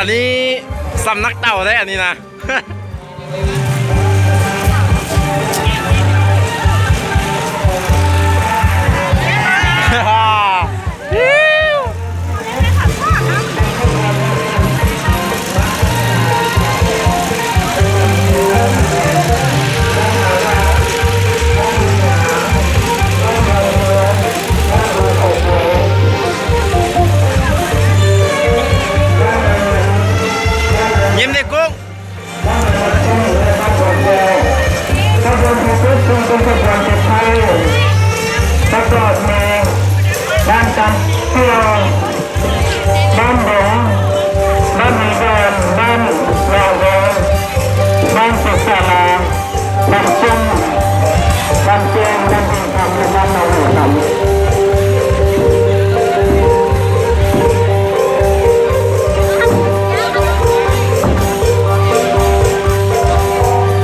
ອັນນີ້ສຳນັກເຕົ່າເດ້ ອັນນີ້ນະ. ຍິ້ມເດ້ກຸ້ງ. ຂະບວນທີ່ເຈັດ ເຊິ່ງເປັນຂະບວນສຸດທ້າຍ ປະກອບມີ ບ້ານກຳເຊາ, ບ້ານດົງ, ບ້ານມີດອນ, ບ້ານລາວແດງ, ບ້ານສຸກສາລາ, ບ້ານຈຸ້ມ, ບ້ານແຈ້ງ, ບ້ານເພິງຄຳ ແລະ ບ້ານນາໂຫຄຳ.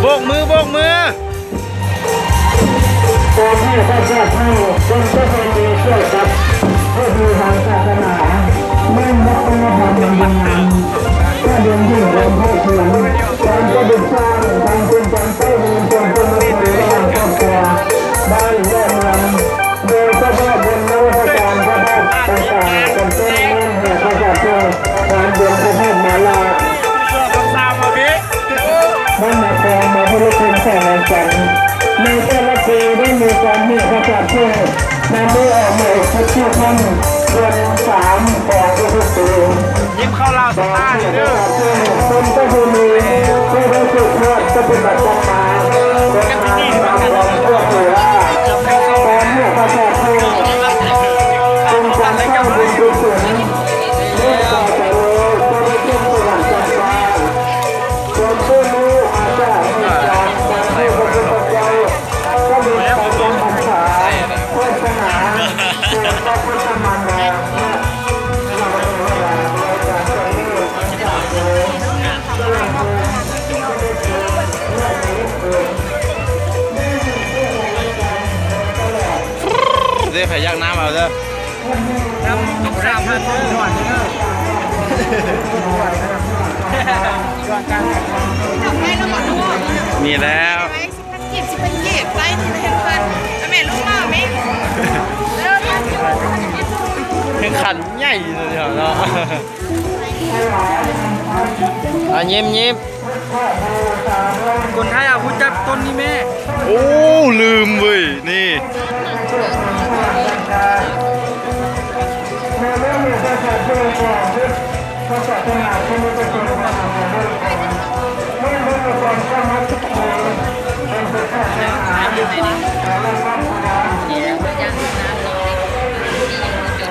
ໂບກມື ໂບກມື. ການໃຫ້ພະສາດໃຫ້ເປັນປະເພນີກ່ຽວກັບພິທີທາງສາສະໜາ ແມ່ນວັດທະນະທຳອັນດີງາມ ການເດີນເຖິງຄວາມເທົ່າທຽມ ການປະດິດສ້າງ ການເປັນການໃຊ້ເງິນ ການເປັນມະຄົນລະຫວ່າງຄອບຄົວ ບ້ານ ແລະ ເມືອງ. ໂດຍສະເພາະບຸນນະວັດຕະການພະທາດຕ່າງໆ ເປັນຕົ້ນແມ່ນແຫ່ພະສາດເພິ່ງ ງານບຸນພະທາດມາລາດ ບ້ານນາຄອນ ມາພຸດທະຄຸນ ແຂວງວຽງຈັນ ໃນແຕ່ລະປີໄດ້ມີການແຫ່ພະສາດເພິ່ງ ໃນມື້ອອກໝາຍສິບ ເດືອນສາມ ຂອງທຸກໆປີ. ຍິ້ມເຂົ້າລາວສະຕາເດີ. ເປັນປະເພນີທີ່ໄດ້ສືບທອດປະຕິບັດກັນມາເປັນນານຕາມຄວາມເຊື່ອຖືວ່າ ການແຫ່ພະສາດເພິ່ງເປັນການສ້າງບຸນກຸສົນ ເມດຕາກະລຸນາ ຜູ້ທີ່ເປັນສະຫວັນຊັ້ນຟ້າ ສ່ວນຜູ້ນີ້ມາຈາກເຫດການການທີ່ພະພຸດທະເຈົ້າ ສະເດັດໄປຈຳພັນສາ ເທດສະໜາ ແກ່ພະພຸດທະມານດາ ແລະ ເທວະດາ ເດີ ໃຜຢາກນ້ຳເອົາເດີ ນ້ຳສາມພັນເດີ ນີ້ແລ້ວ. ສິບພັນກີບ ສິບພັນກີບ ໄລ່ທີລະແຮງພັນ ອາແມ່ລູກມາແມ່ ເອີ ແຮງຂັນໃຫຍ່ເນາະ ອ່ະ ຍິ້ມໆ ຄົນໄທອາ ຮູ້ຈັກຕົ້ນນີ້ແມ່ ໂອ້ ລືມເວີຍ ນີ້.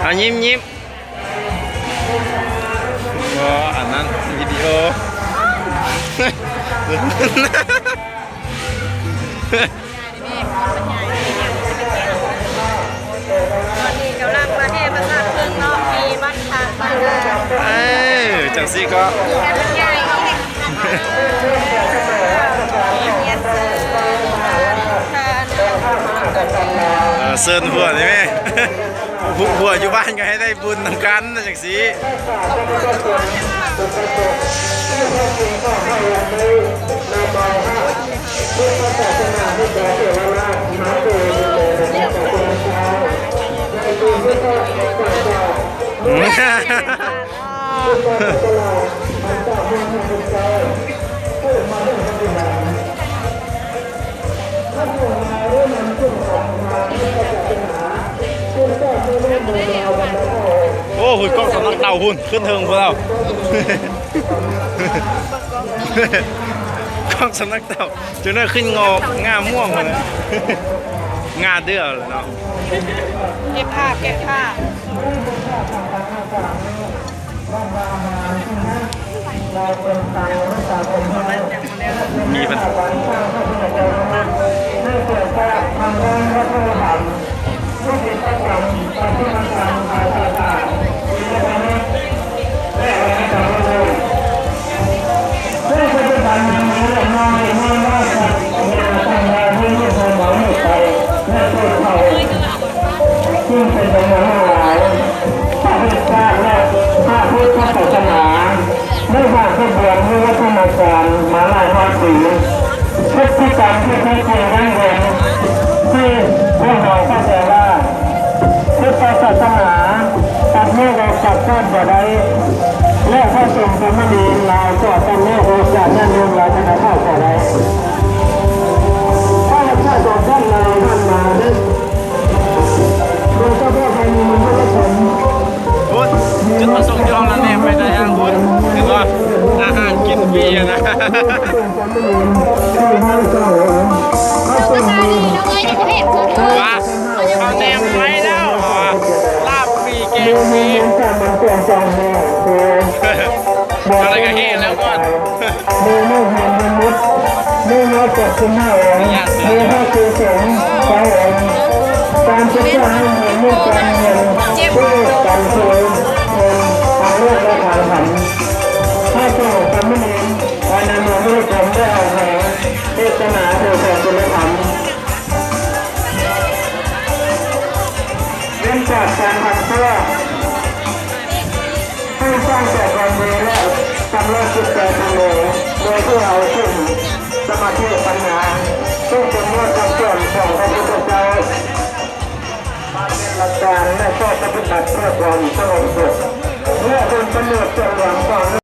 ອາ ຍິ້ມໆ ບໍ່ ອັນນັ້ນວິດີໂອ. ຕອນນີ້ກຳລັງມາແຫ່ພະສາດເພິ່ງເນາະ ທີ່ວັດທາດມານາ. ເອີ ຈັ່ງຊີ້ກໍ ມີງານໃຫຍ່ອີກ ມີເຮັດເຊີນ ເອີ ເຊີນຫົວນີ້ແມ່. ຜູ້ຜົວຢູ່ບ້ານກໍໃຫ້ໄດ້ບຸນນຳກັນຈັ່ງຊີ້. ໂອ້ ພຸ້ນ ກ້ອງສຳນັກເຕົ່າພຸ້ນ ຂຶ້ນເທິງພຸ້ນແລ້ວ ກ້ອງສຳນັກເຕົ່າ ຈົນໄດ້ຂຶ້ນງອກງ່າມ່ວງພຸ້ນແຫຼະ ງ່າເດືອແລ້ວເນາະ ເກັບພາບ ເກັບພາບ. ມີບັນ ຈຶ່ງເປັນຈຳນວນຫຼວງຫຼາຍ ພະເທດຊາດ ແລະ ພະພຸດທະສາສະໜາ ໄດ້ ການມາຫຼາຍຮ້ອຍປີ, ພຶດຕິກຳທີ່ແທ້ຈິງດັ່້ງເດີມ ທີ່ພວກເຮົາເຂົ້າໃຈວ່າ ພຸດທະສາສະໜາຕັດແຍກອອກຈາກຊາດບໍ່ໄດ້ ແລະ ພະສົງສາມະເນນລາວກໍຕັດແຍກອອກຈາກຍາດໂຍມລາວຄະນະເຜົ່າບໍ່ໄດ້. ພະຮັກສາຂອງທ່ານລາວຜ່ານມາໄດ້ ໂດຍສະເພາະໃນເມືອງນະຄອນ ພຸ້ນ ຈຸດປະສົງທີ່ເຮົາລະແນມໄປໄດ້ຫັ້ນພຸ້ນ ເຫັນບໍ່? ອາຫານກິນຟຣີຫັ້ນນະ ວ່າເຮົາແນມໄປແລ້ວ ວ່າລາບຟຣີ ແກງຟຣີ ເທົ່າໃດກໍແຮງແລ້ວກ່ອນ. ມີຮູບຮຽນມີມຸດ ມີຮ້ອຍແປດສິບຫ້າອົງ ມີພະເກສົງຊາວອົງ. ການສຶກສາໃຫ້ມີເລື່ອງການຮຽນ ເພື່ອການຊ່ວຍເງິນທາງໂລກ ແລະ ທາງທຳ. ພະສົງສາມະເນນພາຍໃນເມືອງມຸລະຄອນໄດ້ອອກແຮງເທດສະໜາໂດຍສາກົນລະທຳ ເວັ້ນຈາກການທຳຊົ່ວ ຜູ້ສ້າງແຕ່ຄວາມດີ ແລະ ຊຳລະຈິດໃຈທຳເອງ ໂດຍທີ່ເອົາເຖິງສະມາທິປັນຍາ ຊຶ່ງເປັນຍອດຄຳສອນຂອງພະພຸດທະເຈົ້າ ມາເປັນຫຼັກການ ແລະ ຂໍ້ປະຕິບັດເພື່ອຄວາມສະຫງົບສຸກ ແລະ ເປັນປະໂຫຍດສ່ວນລວມຂອງ